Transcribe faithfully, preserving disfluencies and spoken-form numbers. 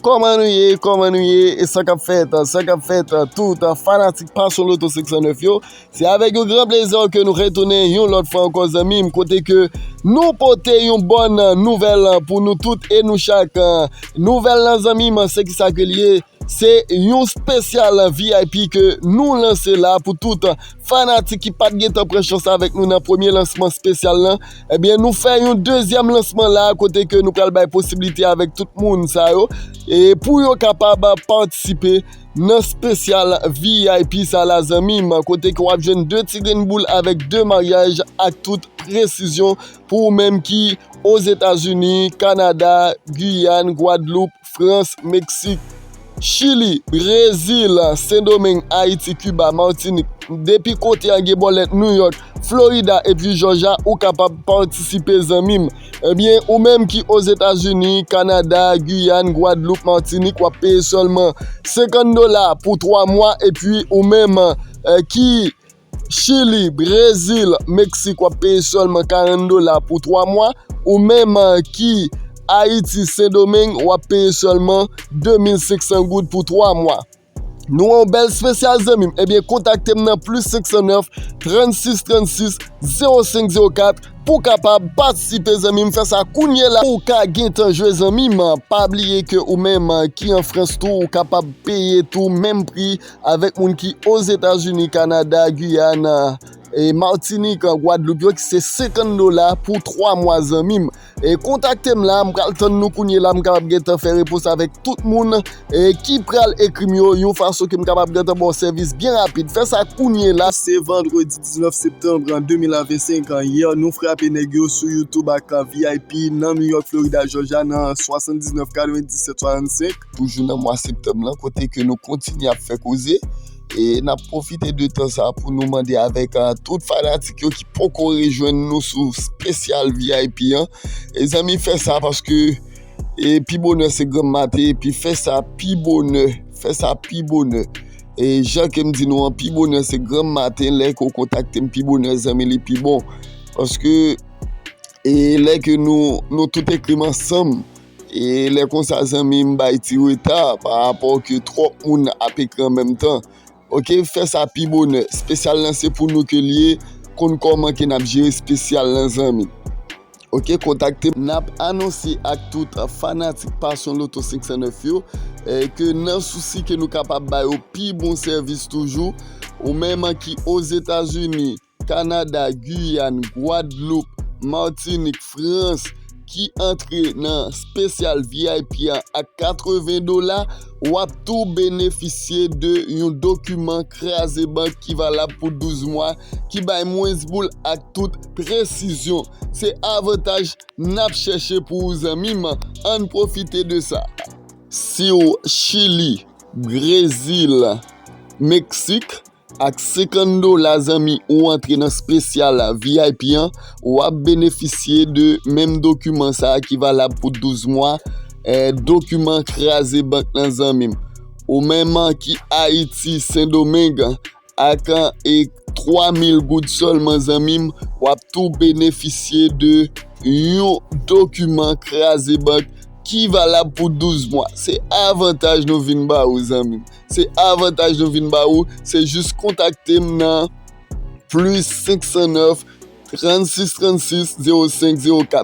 Kòman nou ye? Kòman nou ye? E sa k ap fèt? Sa k ap fèt? Tout fanatik Passion Lotto senk san nèf yo, se avèk yon gran plezi ke nou retounen yon lòt fwa ankò, zanmi m, kote ke nou pote yon bòn nouvèl pou nou tout e nou chak. Nouvèl lan, zanmi m, se ki sa ke l ye? Se yon espesyal V I P ke nou lanse la pou tout fanatik ki pa t gentan pran chans avèk nou nan premye lansman espesyal lan. Ebyen, nou fè yon dezyèm lansman la, kote ke nou pral bay posiblite avèk tout moun sa yo, e pou yo kapab patisipe nan espesyal V I P sa la, zanmi m, kote ke w ap jwenn de ti grenn boul avèk de maryaj ak tout presizyon pou ou menm ki Ozetazini, Kanada, Giyàn, Gwadloup, Frans, Meksik, Chili, Brezil, Sendomeng, Ayiti, Kiba, Matinik, depi kote a gen bòlèt, Nouyòk, Florida epi Jòjya, ou kapab patisipe, zanmi m. Ebyen, ou menm ki Ozetazini, Kanada, Giyàn, Gwadloup, Matinik, w ap peye sèlman senkant dola pou twa mwa, epi ou menm, eh, ki Chili, Brezil, Meksik, w ap peye sèlman karant dola pou twa mwa. Ou menm, eh, ki Ayiti, Sendomeng, w ap peye sèlman de mil senk san goud pou twa mwa. Nou wè yon bèl espesyal, zanmi m. Ebyen, kontakte m nan plis senk san nèf, trannsis trannsis, zewo senk zewo kat pou w kapab patisipe, zanmi m. Fè sa kounye la pou w ka gentan jwe, zanmi m. Pa bliye ke ou menm, eh, ki an Frans tou, ou kapab peye tou menm pri avèk moun ki Ozetazini, Kanada, Giyàn, e Matinik, Gwadloup yo, ki se senkant dola pou twa mwa, zanmi m. E kontakte m la, m pral tann nou kounye la, m kapab gentan fè repons avèk tout moun, e ki pral ekri m yo, yon fason ke m kapab gentan ba w sèvis byen rapid. Fè sa kounye la. Se vandredi diznèf septanm de mil vennsenk, yè nou frape nèg yo sou YouTube ak V I P nan Nouyòk, Florida, Jòjya, nan swasanndiznèf katrevenndisèt swasannsenk. Toujou nan mwa septanm lan, kote ke nou kontinye ap fè koze. E n ap pwofite de tan sa pou nou mande avèk, ah, tout fanatik yo ki poko rejwenn nou sou espesyal V I P an. E zanmi, fè sa paske, e pi bonè se granm maten, epi fè sa pi bonè, fè sa pi bonè. E jan ke m di nou an, pi bonè se granm maten, lè ke w kontakte m pi bonè, zanmi, li pi bon. Paske, e lè ke nou, nou tout ekri m ansanm, e lè konsa, zanmi, m bay ti reta pa rapò ke twòp moun ap ekri an menm tan. Oke, fè sa pi bonè. Espesyal lan se pou nou ke l ye. Konn kòman ke n ap jere espesyal lan, zanmi. Oke, kontakte m. N ap anonse ak tout fanatik Passion Lotto senk san nèf yo, eh, ke nan sousi ke nou kapab ba yo pi bon sèvis toujou, ou menm ki Ozetazini, Kanada, Giyàn, Gwadloup, Matinik, Frans, ki antre nan espesyal V I P a ak katreven dola, w ap tou benefisye de yon dokiman kraze bank ki valab pou douz mwa, ki bay mwens boul ak tout presizyon. Se avantaj n ap chèche pou ou, zanmi m. Ann pwofite de sa. Si w Chili, Brezil, Meksik, ak senkant dola, zanmi, ou antre nan espesyal V I P an, w ap benefisye de menm dokiman sa a ki valab pou douz mwa, eh, dokiman kraze bank lan, zanmi m. Ou menm ki Ayiti, Sendomeng, ak, eh, twa mil goud sèlman, zanmi m, w ap tou benefisye de yon dokiman kraze bank ki valab pou douz mwa. Se avantaj nou vin ba ou, zanmi m. Se avantaj nou vin ba ou. Se jis kontakte m nan plis senk san nèf, trannsis trannsis, zewo senk zewo kat.